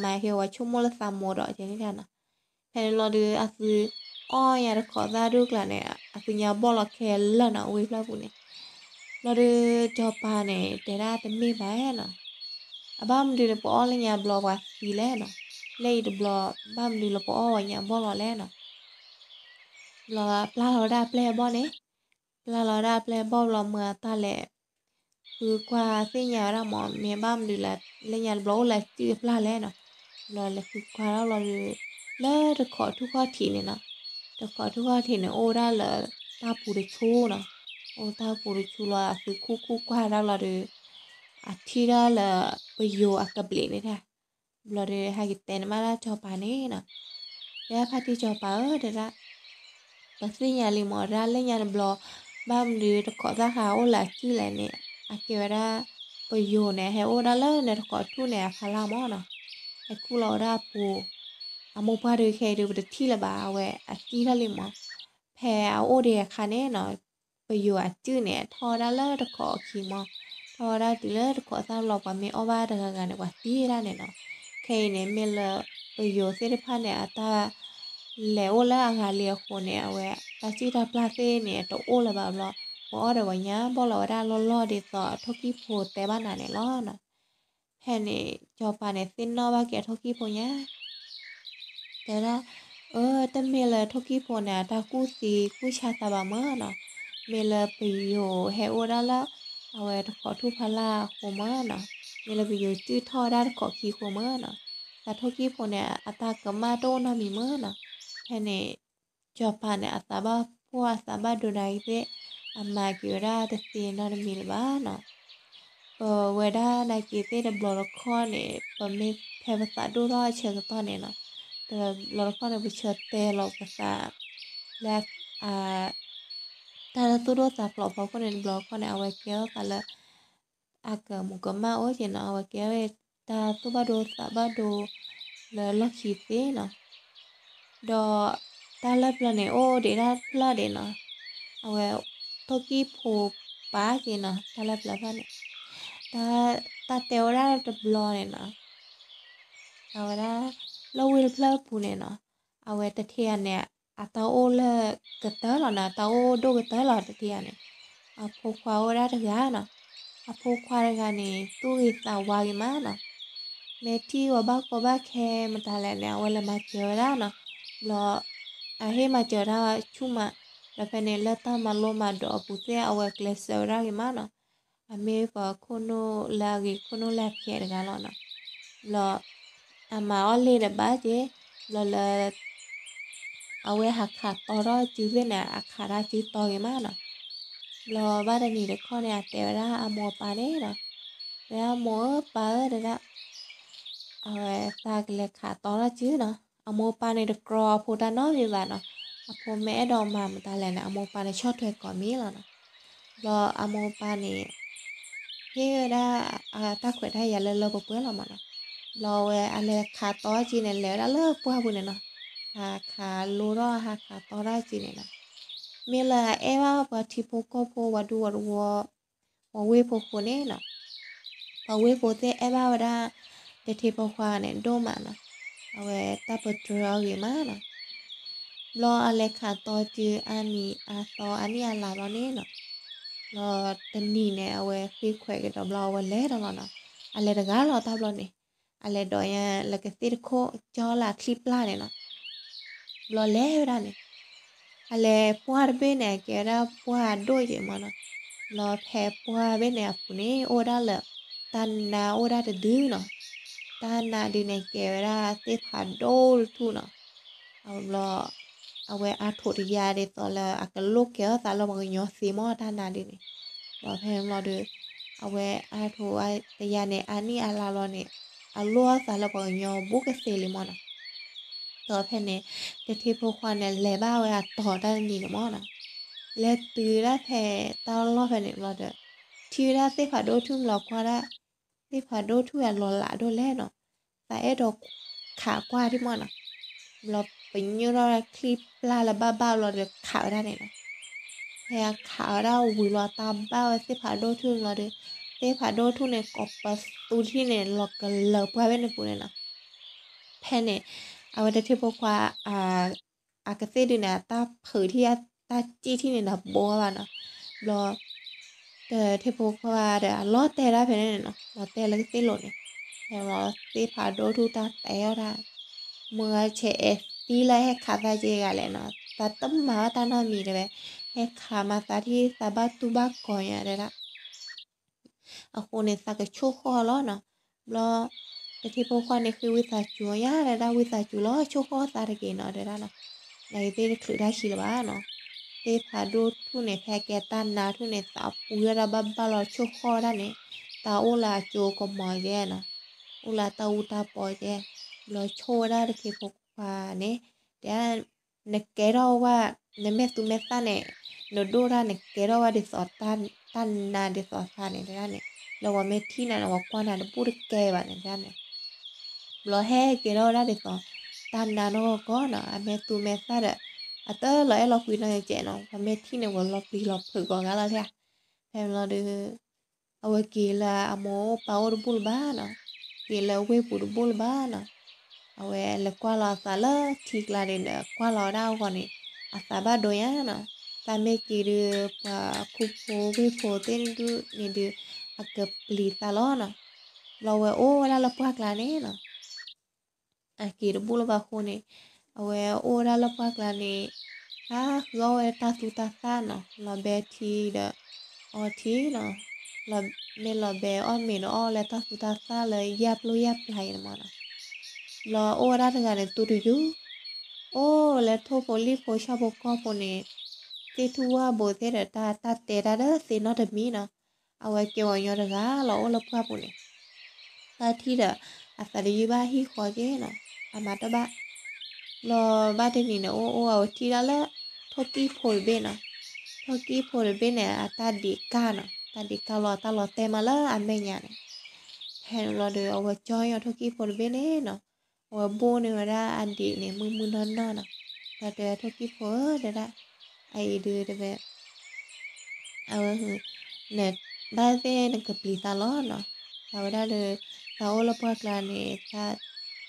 က့ၤ ဝဲဆိကမိၣ်လၢသးမိၢ်ဒီးကန့ၢ်တၢ်နီၤ, ဖဲန့ၣ်လီၤဒုး အသုအီၣ်ညါတခိးသၣ်ဒိၣ်ကျါန့ၣ် အသုညါဘီၣ်လီၤခဲလၢာ်နီၤ ဝ့ၢ်ဖျၢၣ်ပူၤန့ၣ်, ဘျီဒုး စီၤပၤန့ၣ် တဲဒၣ်တမ့ၢ်ဘၣ်နီၤ, အဘၣ်မနုၤန့ၣ် ပအီၣ်လၢညါဘျီပှၤသံလဲၣ်နီၤ, လၢအံၤတဘျီ ဘၣ်မနုၤလၢပအီၣ်ဝဲညါဘီၣ်လီၤလဲၣ်နီၤ ဘျီပျၢ်လီၤဝဲဒၣ်အပျဲၢ်အဘီၣ်န့ၣ်, ပျၢ်လီၤဝဲဒၣ်အပျဲၢ်အဘီၣ်ဘျီ မုၢ်အတၢ်လဲၤဃုကွၢ်သ့ၣ်ညါဝဲဒၣ်မး မ့ၢ်ဘၣ်မနုၤလၢ လၢညါတဘျီအိၣ်လၢအစုၣ်အပျၢ်လဲၣ်နီၤ, ဘျီလဲၤဃုကွၢ်ထီၣ်ဘျီဒီး လၢတခိးထူၣ်ခီၣ်ထံးန့ၣ်နီၤ, တခိးထူၣ်ခီၣ်ထံးန့ၣ် အိၣ်ဝဲဒၣ်လၢတၢ်ပူၤတဆူနီၤ, အိၣ်တၢ်ပူၤတဆူလီၤ အသုခူၣ်ခူၣ်ကွၢ်ဒၣ်ဘျီဒီး အထံၣ်ဒၣ်လၢပယိၤအကဘျံးန့ၣ်တၢ် ဘျီဒီးဟဲက့ၤတဲန့ၣ်မးဒၣ်စီၤပၤန့ၣ်နီၤ, တဲဖါတံၢ်စီၤပၤဧၢ တဲဒၣ်, ပသ့ၣ်ညါလံမး ဒၣ်လၢညါတဘျီ ဘၣ်မနုၤတခိးသၣ်ဃးအိၣ်လၢအစုၣ်လဲၣ်န့ၣ်, အကဲဝဲဒၣ် ပယိၤန့ၣ် ဟဲအိၣ်ဒၣ်လၢနတခိးထူၣ်န့ၣ်အဖီလာ်မးနီၤ, ဟဲခူၣ်လီၤဝဲဒၣ်အပူၤ, အမိၢ်ပှၢ်ဒုးခဲအံၤဒုးပတထံၣ်လၢၤဘၣ် အဝဲအစံၣ်ထီၣ်လံမး, ဖဲအအိၣ်ဒံးအခါန့ၣ်နီၤ ပယိၤအစုၣ်န့ၣ် ထီၣ်ဝဲဒၣ်လၢတခိးအခံမး, ထီၣ်ဝဲဒၣ်တုၤလၢတခိးသၣ်ဘျီ ပှၤမ့ၢ်အီၣ်ဘၣ်တဂၤဂၤန့ၣ် ပှၤသံဝဲဒၣ်န့ၣ်နီၤ, ခဲအံၤန့ၣ် မ့ၢ်လၢပယိၤသ့ၣ်တဖၣ်န့ၣ် အတၢ်လဲၤအိၣ်လၢအဂၤလံအဃိန့ၣ် အဝဲတၢ်စုၣ်တၢ်ပျၢ်သ့ၣ်န့ၣ် တအိၣ်လၢၤဘၣ်ဘျီ, ပှၤအီၣ်ဒီးပှၤညါဘီၣ်လီၤဝဲဒၣ်လီၢ်လီၢ်ဒ်သိးအထိၣ်ကံၣ်ဖိတဲဘၣ်နၤန့ၣ်လီၤနီၤ. ဖဲန့ၣ် စီၤပၤန့ၣ် သ့ၣ်နီၣ်ဘၣ်က့ၤအထိၣ်ကံၣ်ဖိညါ တဲဝဲဒၣ်, အၢ တမ့ၢ်လၢထိၣ်ကံၣ်ဖိန့ၣ် အတၢ်ကူၣ်သံကူၣ်ဆါသးဘၣ်မၢ်နီၤ, မ့ၢ်လၢပယိၤဟဲအိၣ်ဒၣ်လၢ အဝဲတခိးထူၣ်ဖီလာ်အဃိမၢ်နီၤ, မ့ၢ်လၢပယိၤစုၣ်ထီၣ်ဝဲဒၣ်တခိးခံဃိမၢ်နီၤ, တၢ်ထိၣ်ကံၣ်ဖိန့ၣ် အတၢ်ကမၣ်တအိၣ်နီတမံၤမၢ်နီၤ. ဖဲန့ၣ် စီၤပၤန့ၣ် အသးဘၣ်ဖှီၣ်အသးဘၣ်ဒိနာ်က့ၤသ့ၣ် အမၤက့ၤဝဲဒၣ်တသ့နီတမံၤလၢၤဘၣ်နီၤ. ပဝဲဒၣ်နာ်က့ၤသ့ၣ်တဘျီတခီၣ်န့ၣ် ပမ့ၢ်ဖဲပသးဒိၣ်ထီၣ်အဆၢကတီၢ်န့ၣ်နီၤ, တဘျီတခီၣ်န့ၣ် ပဆၢတဲာ်လီၤပသး လၢ တၢ်လၢသူၣ်ဒိၣ်သးဖျိးဖီခိၣ်န့ၣ် တဘျီတခီၣ်န့ၣ် အဝဲကဲထီၣ်သးလၢ အကမူးကမၣ်အိၣ်က့ၤနီၤ, အဝဲကဲထီၣ်တၢ်သူၣ်ဘၣ်ဒိသးဘၣ်ဒိလၢလီၢ်ခံသ့နီၤ. ဒီးတၢ်လၢပျၢၤန့ၣ် အိၣ်ဒံးဒၣ်ဖျၢၣ်ဒံးနီၤ, အဝဲ ထိၣ်ကံၣ်ဖိပာ်က့ၤနီၤ, တၢ်လၢပျၢၤဖျၢၣ်န့ၣ် တၢ်တဲဝဲဒၣ်တဘျီန့ၣ်နီၤ, အဝဲဒၣ် လၢဝ့ၢ်တဖျၢၣ်ပူၤန့ၣ်နီၤ, အဝဲတထံဂၤန့ၣ် အတၢ်အိၣ်လၢကတၢၢ်လီၤနီၤ, တၢ်အိၣ်ဒိၣ်ကတၢၢ်လီၤတထံဂၤန့ၣ်, အဖိခွါအိၣ်ဝဲဒၣ်တဂၤနီၤ, အဖိခွါတဂၤန့ၣ် သူၣ်ဂ့ၤသးဝါဂ့ၤမးနီၤ, မ့ၢ်ထံၣ်ဝဲဘၣ်ကီဘၣ်ခဲမတၤလဲၣ်န့ၣ် အဝဲလဲၤမၤစၢၤဝဲဒၣ်နီၤ, ဘျီ အဟ့ၣ်မၤစၢၤတၢ်ဆူၣ်မး, ဒီးဖဲန့ၣ်လၢတၢ်မၤလိမၤဒိးအပူၤသ့ၣ် အဝဲကျဲးစၢးဝဲဒၣ်ဂ့ၤမးနီၤ, အမ့ၢ်ပှၤခိၣ်နူာ်လၢအဂ့ၤခိၣ်နူာ်လၢအဖျဲးတဂၤလီၤနီၤ, ဘျီ အမၤအီၣ်လ့ၤဒီးဘၣ်က့ၤ, ဘျီလၢ အဝဲဟးခးတီထီၣ်စုသ့ၣ်န့ၣ် အခးတၢ်စုတီဂ့ၤမးနီၤ, ဘျီဘၣ်တနံၤတခီန့ၣ် အတဲဝဲဒၣ်အမိၢ်အပၢ်န့ၣ်နီၤ, တဲဒၣ်မိၢ်ဧၢပၢ်ဧၢတဲဒၣ်, အဝဲသးကလဲၤခးတီထီၣ်စုနီၤ, အမိၢ်အပၢ်န့ၣ်တကြီအဖိတၢ်နီတမံၤဘၣ်နီၤ, အဖိမ့ၢ်အဲၣ်ဒိးမၤမတၤလဲၣ်န့ၣ် အမိၢ်အပၢ်န့ၣ်ဆီၣ်ထွဲကိးမံၤလီၤနီၤ, ဘျီအမိၢ်အပၢ်န့ၣ် ဟ့ၣ်ဝဲဒၣ် အတၢ်ခွဲးတၢ်ယာ်လၢလၢပှဲၤပှဲၤလီၤမးနီၤ, ဘျီဝဲအလဲၤခးတီစုန့ၣ် လဲၤဝဲဒၣ်လၢပှၢ်ပူၤန့ၣ်နီၤ, ဟးခးလိထီၣ်ဟးခးတီတၢ်စုန့ၣ်နီၤ, မ့ၢ်လၢအအဲၣ်ဘၣ်ပှၤထံဖိကီၢ်ဖိပှၤဒူပှၤတဝီ ပှၤဝ့ၢ်ဖိဃိန့ၣ်နီၤ, ပှၤဝ့ၢ်ဖိသ့ၣ်အဲၣ်ဘၣ်ဝဲဒၣ် တထံဖိခွါန့ၣ် ဒိၣ်မးနီၤ, အဝဲတၢ်ပတြၢၤအီၤဂ့ၤမးနီၤ, ဘျီအလဲၤခးတီစုအါနံၤအါသီအါနံၣ်အါလါဘျီန့ၣ်နီၤ, ဘျီတနံၤန့ၣ် အဝဲဃ့ခွဲးကဒီးဘျီ အဝဲလဲၤဒီးလီၤနီၤ, အလဲၤတဂၤလီၤတၢ်ဘျီန့ၣ်, အလဲၤဒိးညါလၢကသ့ၣ်တခိၣ် ကၠီလၢအချံပျၢ်န့ၣ်နီၤ, ဘျီလဲၤဝဲဒၣ်န့ၣ် အလဲၤပှၢ်တဘ့ၣ်န့ၣ် အကဲဝဲဒၣ်ပှၢ်ဒိၣ်က့ၤမးနီၤ. ဘျီဖဲပှၢ်ဘ့ၣ်န့ၣ်အပူၤန့ၣ် အိၣ်ဝဲဒၣ်လၢ တၢ်နါအိၣ်ဒၣ်တဒုနီၤ. တၢ်နါဒုန့ၣ်ကဲဝဲဒၣ်သ့ၣ်ဖးဒိၣ်တထူၣ်နီၤ. အဘျီ အဝဲအါထိးတယါဒ်သိးလၢ အကလိၣ်ကဲထီၣ်သးလၢပှၤကညီသ့မး တၢ်နါဒုန့ၣ်. ဒီးဖဲန့ၣ်ဘျီဒီး အဝဲအါထိးတယါန့ၣ် အါနံၣ်အါလါလီၤန့ၣ် အလိၣ်ထီၣ်သးလၢပှၤကညီဘူးကသ့လံမးနီၤ. ဒီးဖဲန့ၣ် တထံဖိခွါန့ၣ် လဲၤဘၣ်ဝဲအတီၤတၢ်တနံၤန့ၣ်မးနီၤ. လဲၤတုၤဒၣ်ဖဲတၢ်လီၢ်ဖဲန့ၣ်ဘျီဒီး ထံၣ်ဝဲဒၣ်သ့ၣ်ဖးဒိၣ်ထူၣ်လီၤကွၢ်ဒၣ် သ့ၣ်ဖးဒိၣ်ထူၣ်အလီၤလးဒိၣ်လဲၣ်နီၤ. သးအဲၣ်ဒိးခးကွၢ်ထံၣ်မးနီၤ. ဘျီပညိၣ်ထီၣ်ဝဲဒၣ်ချံပျၢ်လၢဘၣ်ဘၣ်ဘျီဒီးခးဝဲဒၣ်န့ၣ်နီၤ. ဖဲအခးဝဲဒၣ်ဝံၤလီၤတၢ်ဘၣ်ဝဲသ့ၣ်ဖးဒိၣ်ထူၣ်ဘျီဒီး သ့ၣ်ဖးဒိၣ်ထူၣ်န့ၣ် ကိးပသူထံၣ်န့ၣ် လီၤကလၢၤပှၢ်ဘ့ၣ်န့ၣ်ပူၤန့ၣ်နီၤ. ဖဲန့ၣ် အဝဲတထံဖိခွါ အကသ့ၣ်ဒုန့ၣ် အတၢ်ဖုးထံၣ် တၢ်စံၣ်ထံၣ်န့ၣ်ဒီးဘိဘၣ်နီၤ. ဘျီ တထံဖိခွါဒီး အလီၤတဲာ်ဒၣ်ဖဲန့ၣ်န့ၣ်နီၤ, လီၤတဲာ်လၢကသ့ၣ်လိၤန့ၣ်, ဟဲလီၤသ့ၣ်ဖးဒိၣ်ထူၣ်တၢ်တဲအီၣ်တၢ်, မုၢ်ဂၤဆဲးအဲၣ်သံလၢဟဲခးသးက့ဂၤလဲၣ်နီၤ, သးတမၤဘၣ်တၢ်နီတမံၤတဲဝဲ, ဟဲခးမၤသးထံၣ်သးဘၣ်တူၢ်ဘၣ်ကီၤညါတဲဒၣ် အဃိန့ၣ် သးကဆိၣ်ဃီၣ်လီၤနီၤ. ဘျီ တထံဖိခွါန့ၣ်ဃ့ဝံသးစူၤညါတဲဒၣ်, ဝံသးစူၤလီၤ ဆိၣ်ဃီၣ်သးတက့ၢ်နီၤ တဲဒၣ်နီၤ. နကသ့ၣ်တချုးတၢ်ခံလၢၤဘၣ်နီၤ. သ့ၣ်ဖးဒိၣ်ထူၣ်န့ၣ် ဖဲအကဲတၢ်နါထူၣ်န့ၣ် သးပူၤဝဲဒၣ်ဘၣ်ဘၣ်လီၤ ဆိၣ်ဃီၣ်ဝဲဒၣ်န့ၣ်, တၢ်အိၣ်လၢအကၠိကမီၤကဲနီၤ, အိၣ်လၢတၢ်အူတၢ်ပီကဲ, ဘျီဆိၣ်ဝဲဒၣ်တထံဖိခွါန့ၣ်, တဲဒၣ် နကဲထီၣ်ဝဲ နမဲာ်သူမဲာ်သၣ်န့ၣ်, နဒိၣ်တၢ်န့ၣ်ကဲထီၣ်ဝဲဒ်သိး တၢ်နါဒ်သိးသးန့ၣ် တဲဒၣ်န့ၣ်, လၢပှၤမ့ၢ်ထံၣ်နၤန့ၣ် ပှၤကွၢ်နၤတဘူၣ်တကဲဘၣ်န့ၣ် တဲဒၣ်န့ၣ်. ဘျီဟဲကဲထီၣ်ဝဲဒၣ်ဒ်သိး တၢ်နါနီၢ်ကီၢ်နီၤ, အမဲာ်သူမဲာ်သၣ်ဒီး အတလီၤအဲၣ်လီၤကွံနီတစဲးနီၤ, ပှၤမ့ၢ်ထံၣ်န့ၣ် ပှၤလီၤပျံၤလီၤဖုးကိးဂၤလီၤဒၣ်. ဖဲန့ၣ်ဘျီဒီး အဝဲက့ၤလၢအမိၢ်အိၣ်ပၢ်အိၣ်တဘူၣ်လၢၤဘၣ်နီၤ, က့ၤလၢဝ့ၢ်ပူၤတဘူၣ်လၢၤဘၣ်နီၤ. အဝဲလဲၤကွၢ်လီၤအသးလၢထံကျါန့ၣ်ဒီး ကွၢ်လီၤဝဲဒၣ်အဂီၢ်န့ၣ် အသးဘၣ်ဒိညါနီၤ. တၢ်မ့ၢ်က့ၤဒီး ပှၤခူဖိဝ့ၢ်ဖိသ့ၣ်တဒူၣ်န့ၣ်ဒီး အကပျံၤသးလီၤနီၤ. ဘျီဝဲအိၣ်ဝဲဒၣ်လၢပှၢ်ကျါန့ၣ်နီၤ အက့ၤတဘူၣ်လၢၤဘၣ်အဃိန့ၣ်, အဝဲအိၣ်ဝဲဒၣ်လၢပှၢ်ကျါန့ၣ်, တၢ်ဃုအီၣ်ဝဲတၢ်သူတၢ်သၣ်နီၤ, လီၤဘဲထံဒီး အီထံနီၤ, မ့ၢ်လီၤဘဲအီၣ်မ့ၤဒီးအီၣ်လၢတၢ်သူတၢ်သၣ်လၢယၢ်ပျိယၢ်ပျါအံၤန့ၣ်မးနီၤ. ဘျီအိၣ်ဝဲဒၣ်တဂၤန့ၣ် သူတယုၢ်, အိၣ်လၢထိၣ်ဖိလံၣ်ဖိဆၣ်ဖိကီၢ်ဖိန့ၣ်, သ့ၣ်ထူၣ်ဝၣ်ဘိသ့ၣ်ဒီး တၢ်တဲတၢ်ဒီးသ့ၣ်နီတမံၤနီၤ. အဝဲကဲပှၤကညီတဂၤလီၤအိၣ်လၢပှၢ်ပူၤန့ၣ်, တၢ်ထံၣ်ဒီး အသးတယုၢ်ဘၣ်ဟံၣ်ဃီက့နီၤ, အမၤတၢ်ဘၣ်. ဘျီဘၣ်တနံၤန့ၣ် အိၣ်အိၣ်အဝဲထံၣ်ဒၣ်လၢ ထိၣ်ကံၢ်ဖိတဘ့ၣ်နီၤ, ထိၣ်ကံၢ်ဖိတဘ့ၣ်န့ၣ် အတၢ်ဒံးကၢ်နီၤ, တၢ်ဒံးကၢ်လီၤ အတၢ်လီၤတဲာ်မးလၢအမဲာ်ညါန့ၣ်. ဖဲန့ၣ်ဘျီဒီး အဝဲကၠီယီၤထိၣ်ကံၢ်ဖိတဘ့ၣ်န့ၣ်နီၤ, အဝဲဘိၣ်န့ၢ်ဝဲဒၣ်အဒံးန့ၣ် မုၢ်မုၢ်နီၢ်နီၢ်နီၤ. ဘျီတဲဝဲထိၣ်ကံၢ်ဖိဧၢ တဲဒၣ်, အအံၤဒုးတဲဝဲ အဝဲ နဘၣ်သ့ၣ်နကပျံၤသးလီၤနီၤ. သးဝဲဒၣ်ဒီး သးအိၣ်လၢပှၢ်ကျါန့ၣ် သး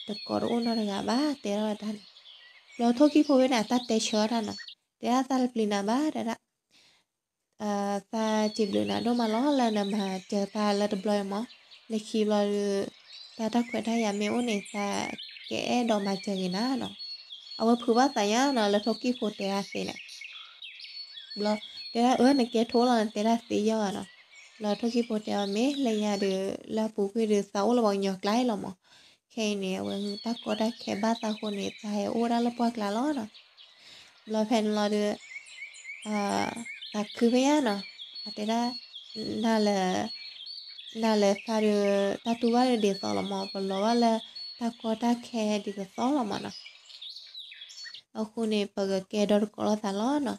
တကိးတအိၣ်နီတဂၤဘၣ် တဲထီၣ်ဝဲတၢ်န့ၣ်. ဘျီထိၣ်ကံၢ်ဖိဝဲန့ၣ် အတၢ်တဲဆၢတၢ်နီၤ, တဲဒၣ်သးတပျံၤနၤဘၣ် တဲဒၣ် သးစံးဘျုးနၤဒိၣ်မးလီၤ လၢနမၤစၢၤသးလၢတဘျီအံၤမး, လၢခံဘျီဒီး သးတၢ်ခွဲးတၢ်ယာ်မ့ၢ်အိၣ်န့ၣ် သးကအဲၣ်ဒိးမၤစၢၤက့ၤနၤနီၤ. အဝဲဖုးဘၣ်သးညါနီၤ လၢထိၣ်ကံၢ်ဖိတဲအသ့န့ၣ်. ဘျီ တဲဒၣ်အၢ နကဲထိၣ်လီၤ နတဲတၢ်သ့ယီၤဂၤနီၤ. ဘျီထိၣ်ကံၢ်ဖိတဲအီၤ မ့ၢ်လၢညါဒီး လၢအပူၤကွံာ်ဒီး သးအိၣ်လၢပှၤကညီကျါအံၤလီၤမး. ခဲအံၤန့ၣ် အဝဲတၢ်ကီတၢ်ခဲဘၣ်သးအဃိန့ၣ် သးဟဲအိၣ်ဝဲဒၣ်လၢပှၢ်ကျါလီၤနီၤ. ဘျီဖဲန့ၣ်လီၤဒီး သးခုဖဲညါနီၤ, အတဲဒၣ် နၤလၢ နၤလၢသးဒီး တၢ်တူၢ်ဘၣ်ဒ်သိးလီၤမး, ပလီၤဘၣ်လၢတၢ်ကီတၢ်ခဲဒ်သိးသိးလီၤမးနီၤ. အဃိန့ၣ် ပကကဲဒီတကိးလိာ်သးလီၤနီၤ.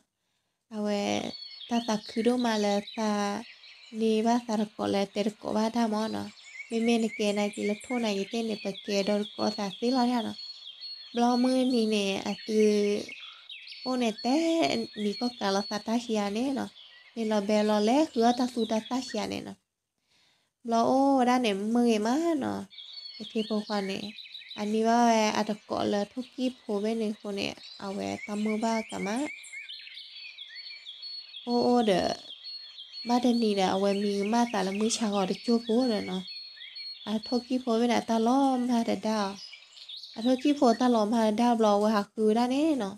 အဝဲ တၢ်သးခုဒိၣ်မးလၢသး န့ၢ်ဘၣ်သးတကိးလၢတဲတကိးဘၣ်တၢ်မးနီၤ. မ့မ့ၢ်နကဲနာ်က့ၤလၢထိၣ်နာ်က့ၤသ့ၣ်န့ၣ် ပကဲဒီတကိးလိာ်သးသ့လီၤနီၤ. ဘျီမုၢ်နံၤန့ၣ် အသု အိၣ်န့ၣ်တဲ နံၤကီၢ်ကးလီၤသးတၢ်ခံဂၤန့ၣ်နီၤ. မ့ၢ်လီၤဘဲလီၤလဲၤဃုအီၣ်တၢ်သူတၢ်သၣ်ခံဂၤန့ၣ်နီၤ. ဘျီအိၣ်ဝဲဒၣ်န့ၣ် မုာ်ဂ့ၤမးနီၤ. တထံဖိခွါန့ၣ် အန့ၢ်ဘၣ်ဝဲအတကိးလၢထိၣ်ကံၢ်ဖိဘ့ၣ်န့ၣ်အဃိန့ၣ် အဝဲတၢ်မုာ်ဘၣ်ကမၣ် အိၣ်အိၣ်ဒီး ဘၣ်တနံၤဒီး အဝဲမံကမၣ်သးလၢမုၢ်ဆါဂီၤတစိၢ်ဖိဒီးနီၤ, အထိၣ်ကံၢ်ဖိဘ့ၣ်န့ၣ် အတၢ်လီၤမၢ်တဒါအီၤ, အထိၣ်ကံၣ်ဖိတၢ်လီၤမၢ်တဒါဘျီ အဝဲဟးဃုဝဲဒၣ်န့ၣ်နီၤ.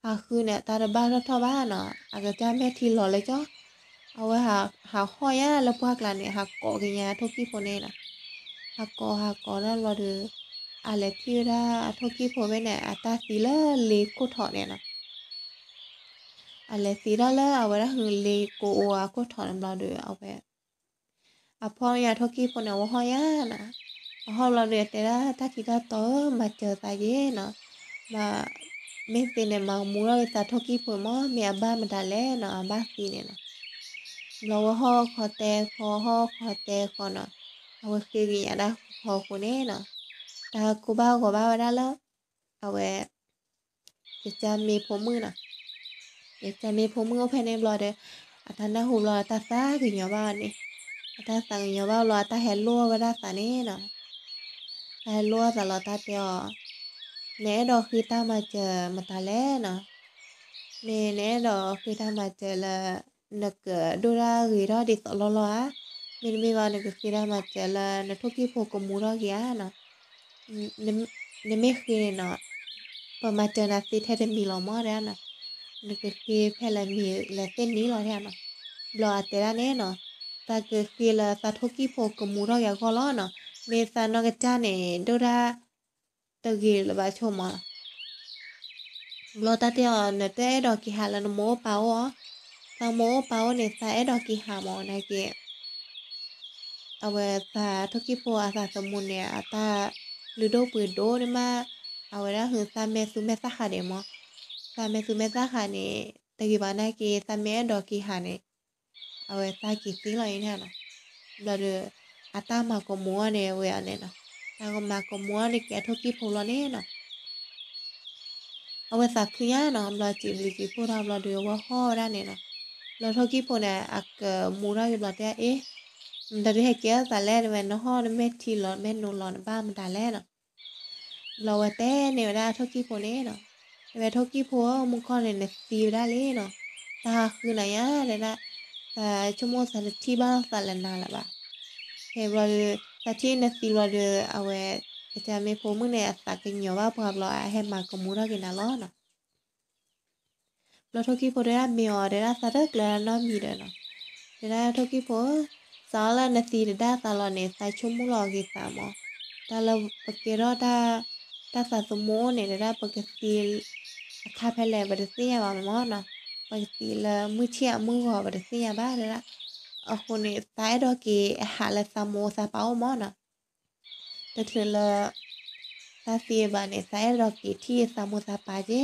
ဟးဃုန့ၣ် အတၢ်တဘၣ်ထီၣ်ထီၣ်ဘၣ်နီၤ, အကစၢ်မဲာ်ထံလီၤလၢကၠီ, အဝဲဟးဟီၣ်ညါလၢပှၢ်ကျါန့ၣ် ဟးကိးက့ၤညါအထိၣ်ကံၣ်ဖိန့ၣ်နီၤ. ဟးကိးဟးကိးဒၣ်ဘျီဒီး အလဲၤထံၣ်ဝဲဒၣ်အထိၣ်ကံၣ်ဖိဖဲန့ၣ် အတၢ်သံလၢလ့ကိၢ်ထီၣ်န့ၣ်နီၤ. အလဲၤသံဒၣ်လၢအဝဲဒၣ်ဟုလ့ကိးအိၣ်အကိၢ်ထီၣ်န့ၣ်ဘျီဒီး အဝဲ အဖီၣ်ညါထိၣ်ကံၣ်ဖိန့ၣ် အဝဲဟီၣ်ညါနီၤ. အဟီၣ်ဘျီဒီး အတဲဒၣ်တၢ်ခံတၢ်တီဧၢ, မၤစၢၤသးက့ၤနီၤ, မ့ၢ်သ့န့ၣ် မၤကမူထီၣ်က့ၤသးထိၣ်ကံၣ်ဖိမး, မ့ၢ်အဘၣ်မတၤလဲၣ်နီၤ, အဘၣ်သံန့ၣ်နီၤ. ဘျီဝဲဟီၣ်ခီတဲခီ ဟီၣ်ခီတဲခီနီၤ, အဝဲဃ့ကညးဒၣ်ဃီဃီအဃိန့ၣ်နီၤ, တၢ်ကိၢ်ဘၣ်ဂီၤဘၣ်ဝဲဒၣ်လၢ အဝဲ ကစၢ်မ့ၢ်ဖိမုၣ်နီၤ. ကစၢ်မ့ၢ်ဖိမုၣ်အိၣ်ဖဲန့ၣ်ဘျီဒီး အတၢ်နၢ်ဟူဘျီ အတၢ်သးကညီၤဘၣ်န့ၣ်, အတၢ်သးကညီၤဘၣ်ဘျီ အတၢ်ဟဲလိၣ်ဝဲဒၣ်သးန့ၣ်နီၤ. တၢ်ဟဲလိၣ်အသးလီၤ တၢ်တဲအီၤ, နအဲၣ်ဒိးဃ့တၢ်မၤစၢၤမတၤလဲၣ်နီၤ. မ့ၢ်နအဲၣ်ဒိးဃ့တၢ်မၤစၢၤလၢ နကဒိၣ်ဒၣ်ဂ့ၤထီၣ်ဒ်သိးလီၢ်လီၢ်ဧါ, မ့တမ့ၢ်ဘၣ် နကဃ့တၢ်မၤစၢၤလၢနထိၣ်ကံၣ်ဖိကမူထီၣ်က့ၤဧါနီၤ. နမ့ၢ်ဃ့န့ၣ်နီၤ, ပမၤစၢၤနၤသ့ထဲတမံၤလီၤမးဒၣ်နီၤ, နကဃ့ဖဲလဲၣ်မံၤလဲၣ်သ့န့ၣ်လီၤဒၣ်နီၤ. ဘျီအတဲဒၣ်န့ၣ်နီၤ, သးကဃ့လၢသးထိၣ်ကံၣ်ဖိကမူထီၣ်က့ၤအဂီၢ်လီၤနီၤ, မ့ၢ်သးနီၢ်ကစၢ်န့ၣ် ဒိၣ်ဒၣ် တဂ့ၤလၢၤဘၣ်ဆိမး. ဘျီတၢ်တဲအီၤ နတအဲၣ်ဒိးက့ၤဟးလၢနမိၢ်အိၣ်ပၢ်အိၣ်ဧါ, သးမိၢ်အိၣ်ပၢ်အိၣ်န့ၣ် သးအဲၣ်ဒိးက့ၤဟးမးနာ်က့ၤ. အဝဲသးထိၣ်ကံၣ်ဖိအသးသမူန့ၣ် အတၢ်လုၢ်ဒိၣ်ပှ့ၤဒိၣ်န့ၣ်မး, အဝဲဒၣ်ဟုသးမဲာ်သူမဲာ်သၣ်ဃာ်ဒံးမး, သးမဲာ်သူမဲာ်သၣ်ဃာ်န့ၣ် တဂ့ၤဘၣ်နာ်က့ၤ သးမ့ၢ်အဲၣ်ဒိးက့ၤဟးန့ၣ် အဝဲသးက့ၤသ့လီၤအံၤန့ၣ်နီၤ. ဘျီဒီး အတၢ်မၤကမူအီၤန့ၣ်ဝဲအီၤန့ၣ်နီၤ, တၢ်ကမၤကမူအီၤန့ၣ်က့ၤအထိၣ်ကံၣ်ဖိလီၤန့ၣ်နီၤ. အဝဲသးခုညါနီၤ, ဘျီစံးဘျုးစံးဖှိၣ်ထီၣ်ဘျီဒီး အဝဲဟီၣ်ဝဲဒၣ်န့ၣ်နီၤ. ဘျီထိၣ်ကံၣ်ဖိန့ၣ် အကမူထီၣ်က့ၤဘျီတဲအီၤ, အ့, နတဒုးဟဲကဲထီၣ်သးလဲၣ်, တဝဲနဟီၣ်နမဲာ်ထံလီၤ မဲာ်နိလီၤ နဘၣ်မတၤလဲၣ်နီၤ. ဘျီဝဲတဲန့ၢ်ဝဲဒၣ်ထိၣ်ကံၣ်ဖိန့ၣ်နီၤ, တဝဲထိၣ်ကံၣ်ဖိဧၢ, မုၢ်ခီၣ်န့ၣ် နသံဝဲဒၣ်လံနီၤ. တၢ်ဟးဃုနၤညါတဲဒၣ်, သးဆိကမိၣ်သးတထံၣ်ဘၣ်သးလၢနၤလၢၤဘၣ်. ဖဲဘျီဒီး သးထံၣ်နသံဘျီဒီး အဝဲ ကစၢ်မ့ၢ်ဖိမုၣ်န့ၣ် အသးကညီၤဘၣ်ပှၤဘျီ အဟဲမၤကမူထီၣ်က့ၤနၤလီၤနီၤ. ဘျီထိၣ်ကံၣ်ဖိတဲဒၣ်မ့ၢ်အီၤ တဲဒၣ်သးတကျၢၤနီတမံၤဒီးနီၤ. တဲဒၣ်ထိၣ်ကံၣ်ဖိဧၢ, စးထီၣ်လၢနသံတဒၣ်သးလီၤန့ၣ် သးဆိကမိၣ်လီၤက့ၤသးမး. တၢ်လၢပကဲထီၣ်တၢ်သးသမူအိၣ်န့ၣ် တဲဒၣ်ပကသံအခါဖဲလဲၣ် ပတသ့ၣ်ညါဘၣ်မးနီၤ. ပကသံလၢမုၢ်ဆ့ၣ်အမုၢ်ဂီၤ ပတသ့ၣ်ညါဘၣ်တဲဒၣ်. အဃိန့ၣ် သးအဲၣ်ဒိးက့ၤဟးလၢသးမိၢ်သးပၢ်အိၣ်မးနီၤ. တချုးလၢ သးသံဘၣ်န့ၣ် သးအဲၣ်ဒိးက့ၤထံၣ်သးမိၢ်သးပၢ်က့နီၤ. ဘျီဖဲန့ၣ်ဘျီထိၣ်ကံၣ်ဖိတဲအီၤ,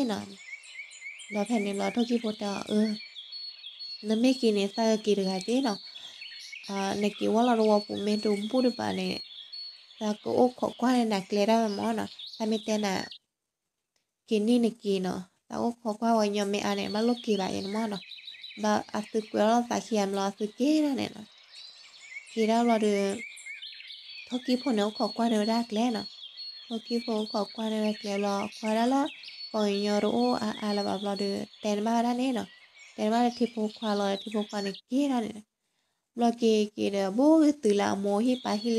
အၢ, နမ့ၢ်က့ၤန့ၣ် သးကက့ၤတဂၤက့နီၤ. နက့ၤဝဲလီၤတဝီပူၤမ့ၢ်တဘူၣ်တဘၣ်န့ၣ် သးကအိၣ်ခိးကွၢ်န့ၢ်နၤကျဲဒၣ်ဝဲမးနီၤ. သးမ့ၢ်တဲနၤ က့ၤန့ၢ်နက့ၤနီၤ, သးအိၣ်ခိးကွၢ်ဝဲညီမ့ၢ်အါန့ၣ် ဘၣ်လိၣ်က့ၤဘၣ်ယဲန့ၣ်မးနီၤ. ဘျီအသုကွဲးလီၤသးခံဂၤဘျီအသုက့ၤဒၣ်န့ၣ်နီၤ. က့ၤဒၣ်ဘျီဒီး ထိၣ်ကံၣ်ဖိန့ၣ် အိၣ်ခိးကွၢ်န့ၢ်ဝဲဒၣ်ကျဲနီၤ. ထိၣ်ကံၣ်ဖိအိၣ်ခိးကွၢ်န့ၢ်ဝဲကျဲဘျီ ကွၢ်ဒၣ်လၢ ပှၤကညီတအိၣ်အါအါလၢၤဘၣ်ဘျီဒီး တဲန့ၢ်ဘၣ်ဝဲဒၣ်န့ၣ်နီၤ. တဲန့ၢ်ဘၣ်လၢထံဖိခွါလီၤဒီး ထံဖိခွါန့ၣ်က့ၤဒၣ်န့ၣ် ဘျီက့ၤက့ၤဒီး ဘူးကတုၤလၢအမိၢ်ဟံၣ်ပၢ်ဟံၣ်လံကဲနီၤ. ဘျီပှၤထံၣ်ချုးထံၣ်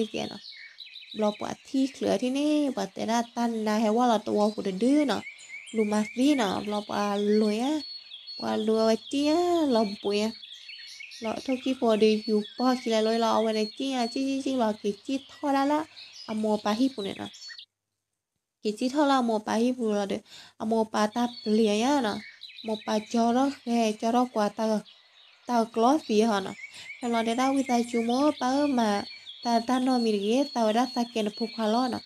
န့ၣ် ပှၤတဲဒၣ်တၢ်နါဟဲဝဲလီၤတဝီပူၤတဒုနီၤ. လူၤမၤသံနီၤ, ဘျီပှၤလူၤညါ, ပှၤလူၤအဝဲကံၣ်ညါလီၤဘှံးညါ. ဘျီထိၣ်ကံၣ်ဖိဒီးယူၤပီၢ်ခံလဲၤလိလီၤ အဝဲန့ၣ်ကံၣ်ညါ ကံၣ်ကံၣ်ကံၣ်လီၤ က့ၤကံၣ်ထီၣ်ဒၣ်လၢ အမိၢ်အပၢ်ဟံၣ်ပူၤန့ၣ်နီၤ. က့ၤကံၣ်ထီၣ်လၢအမိၢ်အပၢ်ဟံၣ်ပူၤလီၤဒီး အမိၢ်အပၢ်တၢ်ပျံၤညါနီၤ. မိၢ်ပၢ်ကၠီထီၣ်ဃဲ ကၠီထီၣ်ကွၢ် တၢ်ကကျီသံဟီနီၤ. ဖဲလီၤတဲဒၣ်ဝံသးစူၤ မိၢ်ပၢ်ဧၢ မၤတၢ်တၢ်နီတမံၤတဂ့ၤ သးဝဲဒၣ်သးကဲနဖိခွါလီၤနီၤ.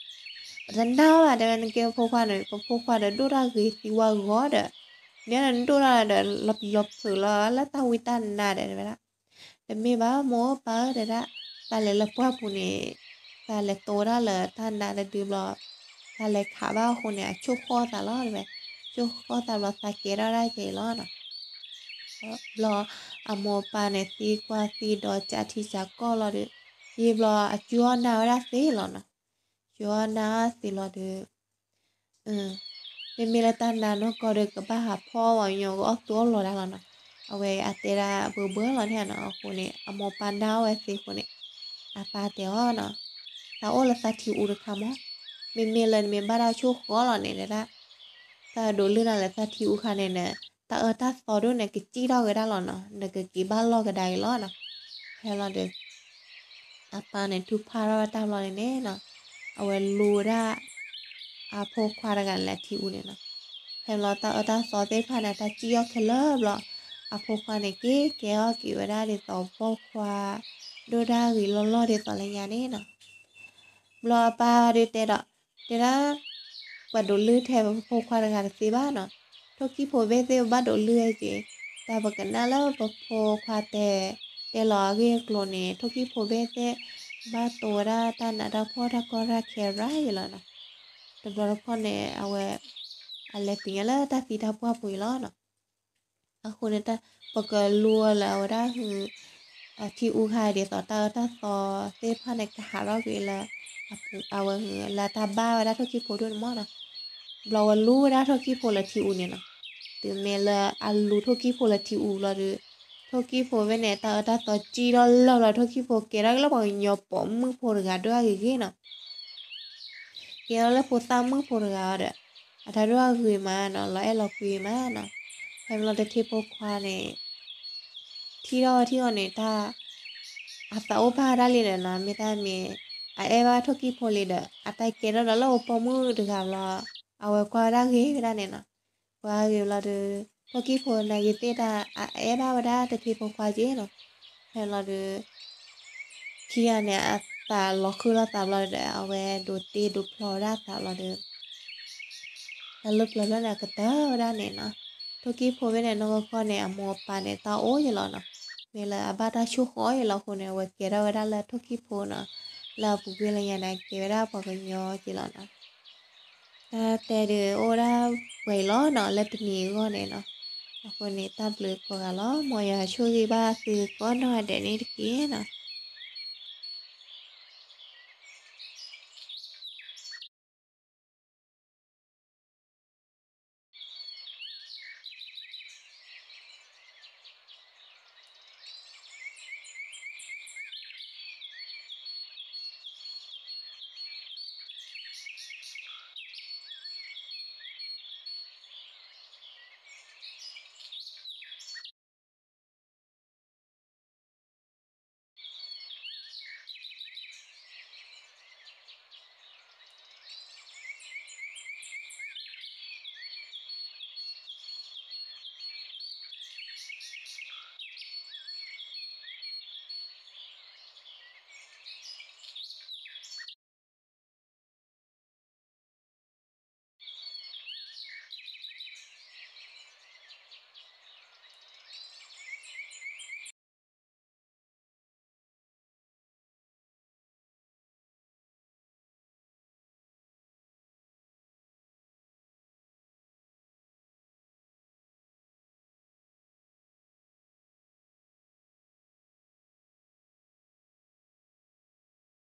ပတနာ်ဘၣ်တဲဝဲ နကဲပဖိခွါန့ၣ် ပဖိခွါဒီးဒိၣ်တၢ်ဂ့ၤသံဝဲဂီၤဒီး မ့ၢ်နဒိၣ်တၢ်ဒီးလီၤပျံၤလီၤဖုးလီၤလၢတၢ်ဝံတၢ်နါဒီးဝဲဒၣ် တမ့ၢ်ဘၣ်မိၢ်ပၢ်ဧၢ တဲဒၣ်, သးလဲၤလၢပှၢ်ပူၤန့ၣ် သးလဲၤတိဝဲဒၣ်လၢတၢ်နါတဒုဘျီ, သးလဲၤခးဘၣ်အဃိန့ၣ် အဆိၣ်ဃီၣ်သးလီၤတဲဝဲ, ဆိၣ်ဃီၣ်သးဘျီသးကဲထီၣ်ဒၣ်ကဲအံၤလီၤနီၤ. ဘျီအမိၢ်ပၢ်န့ၣ် သံကွၢ်သံဒီးကးထံကးကီၢ်လီၤဒီး, ယံာ်ဘျီအစူၢ်အီၣ်နါဝဲဒၣ်သ့လီၤနီၤ. စူၢ်အီၣ်နါသ့လီၤဒီး မ့မ့ၢ်လၢတၢ်နါနီၢ်ကီၢ်ဒီး ကဘၣ်ဟးဖီၣ်ဝဲညီကအီၣ်သူအီၣ်လီၤဒၣ်လီၤနီၤ. အဝဲအတဲဒၣ်ဘၢဘၢလီၤန့ၣ်နီၤ. အဃိန့ၣ် အမိၢ်ပၢ်နါအီၣ်ဝဲသ့အဃိန့ၣ် အပၢ်တဲအီၤနီၤ, သးအိၣ်လၢသးထံအူတခါမး, မ့မ့ၢ်လၢနမ့ၢ်ဘၣ်တၢ်ဆိၣ်ဃီလီၤန့ၣ် တဲဒၣ် တၢ်ဒိးလုၢ်နၤလၢတၢ်ထံအူခါန့ၣ် နတၢ်အၢတၢ်သီဒိၣ်န့ၣ် ကစံၣ်ထီၣ်ကဒါလီၤနီၤ, နကက့ၤဘၣ်လီၢ်ကဒါအံၤလီၤနီၤ. ဖဲလီၤဒီး အပၢ်န့ၣ် ထုကဖၣ်ထီၣ်ဝဲတၢ်ဘျီန့ၣ်န့ၣ်နီၤ, အဝဲလူဝဲဒၣ် အဖိခွါတဂၤလၢအထံအူန့ၣ်နီၤ. ဖဲလီၤတၢ်အၢတၢ်သီသ့ၣ်တဖၣ်န့ၣ် တၢ်စံၣ်ထီၣ်ခဲလၢာ်ဘျီ, အဖိခွါန့ၣ် က့ၤကဲထီၣ်က့ၤဝဲဒၣ်ဒ်သိးပိာ်ခွါ ဒိၣ်ဒၣ်ဂ့ၤလီၢ်လီၢ်ဒ်သိးလၢညါန့ၣ်နီၤ. ဘျီအပၢ်ဒုးတဲဒီး တဲဒၣ် ပှၤဒိးလုၢ်ထဲပဖိခွါတဂၤတသ့ဘၣ်နီၤ, ထိၣ်ကံၣ်ဖိဘ့ၣ်သ့ၣ်ဘၣ်ဒိးလုၢ်ဝဲက့ၤ, တၢ်ပကနၣ်လၢပဖိခွါတဲ တဲလီၤအဂ့ၢ်အကျိၤန့ၣ် ထိၣ်ကံၣ်ဖိဘ့ၣ်သ့ၣ် ဘၣ်တိဝဲဒၣ်တၢ်နးတၢ်ဖှီၣ်တၢ်ကီတၢ်ခဲရၤယံၤလီၤနီၤ. တဘျီတခီၣ်န့ၣ် အဝဲ အလဲၤသ့ၣ်ညါလၢတၢ်သံတၢ်ပှၢ်ပူၤအံၤလီၤနီၤ. အဃိန့ၣ် ပကလူဝဲလၢအဝဲဒၣ်ဟု ထံအူခါဒ်သိးတၢ်အၢတၢ်သီသ့ၣ်တဖၣ်န့ၣ် ကဟးထီၣ်ကွံာ်လၢ အဝဲဟုလၢတၢ်ဘၣ်ဝဲဒၣ်ထိၣ်ကံၣ်ဖိဒိၣ်န့ၣ်မ့ၢ်နီၤ. ဘျီဝဲလူဝဲဒၣ်ထိၣ်ကံၣ်ဖိလၢထံအူန့ၣ်နီၤ. တုၤမ့ၢ်လၢအလူထိၣ်ကံၣ်ဖိလၢထံအူလီၤဒီး ထိၣ်ကံၣ်ဖိဘ့ၣ်န့ၣ် တၢ်အၢတၢ်သီစံၣ်ထီၣ်လၢာ်ဘျီ ထိၣ်ကံၣ်ဖိကဲထီၣ်က့ၤလၢပှၤကညီပိာ်မုၣ်ဖိတဂၤဒိၣ်အဂ့ၤဂ့ၤနီၤ. ကဲထီၣ်လၢဖိသၣ်မုၣ်ဖိတဂၤအီၤဒီး အတၢ်ဒိၣ်အဂ့ၤမးနီၤ, လီၤအဲၣ်လီၤကွံမးနီၤ. ဖဲမ့ၢ်လီၤတထံဖိခွါန့ၣ် ထံၣ်ထီၣ်ဝဲထံၣ်အီၤန့ၣ် တၢ် အသးအိၣ်ဘၣ်ဝဲဒၣ်လံဒီးနီၤ, မ့ၢ်တၢ်မ့ၢ် အအဲၣ်ဘၣ်ထိၣ်ကံၣ်ဖိလံဒီး အတၢ်ကဲထီၣ်ဒီးလၢအပိာ်မုၣ်တဂၤဘျီ, အဝဲကွၢ်ဝဲဒၣ်ဂ့ၤဝဲဒၣ်န့ၣ်နီၤ. ကွၢ်ဂ့ၤဘျီဒီး ထိၣ်ကံၣ်ဖိနာ်က့ၤသ့ၣ်တၢ် အအဲၣ်ဘၣ်ဝဲဒၣ်တထံဖိခွါက့နီၤ. ဖဲလီၤဒီး ခံဂၤန့ၣ် အသးလီၤဃုလိာ်သးဘျီဒီး အဝဲဒိးတ့ဒိးဖျီဝဲဒၣ်အသးဘျီဒီး တၢ်လၢပျၢၤဖျၢၣ်န့ၣ် အကတၢၢ်ဝဲဒၣ်န့ၣ်နီၤ. ထိၣ်ကံၣ်ဖိဘ့ၣ်န့ၣ် နီၢ်ကီၢ်ကီၢ်န့ၣ် အမိၢ်အပၢ်န့ၣ် တၢ်အိၣ်ယံၤလီၤနီၤ. မ့ၢ်လၢအဘၣ်တၢ်ဆိၣ်ဃီယံၤလီၤအဃိန့ၣ် အဝဲကဲထီၣ်ဝဲဒၣ်လၢထိၣ်ကံၣ်ဖိနီၤ. လၢအပူၤကွံာ်လၢညါန့ၣ် ကဲဝဲဒၣ်ပှၤကညီက့လီၤနီၤ. တၢ်တဲဒုးအိၣ်ဒၣ်ပှဲၤအံၤလီၤနီၤ လၢတနံၤအဂီၢ်န့ၣ်နီၤ. အဃိန့ၣ် တၢ်ဘျုးကိးဂၤလီၤ. မ်ယွၤဆိၣ်ဂ့ၤဘၣ်သုကိးနီၢ်ဂၤဒဲးန့ၣ်တက့ၢ်နီၤ.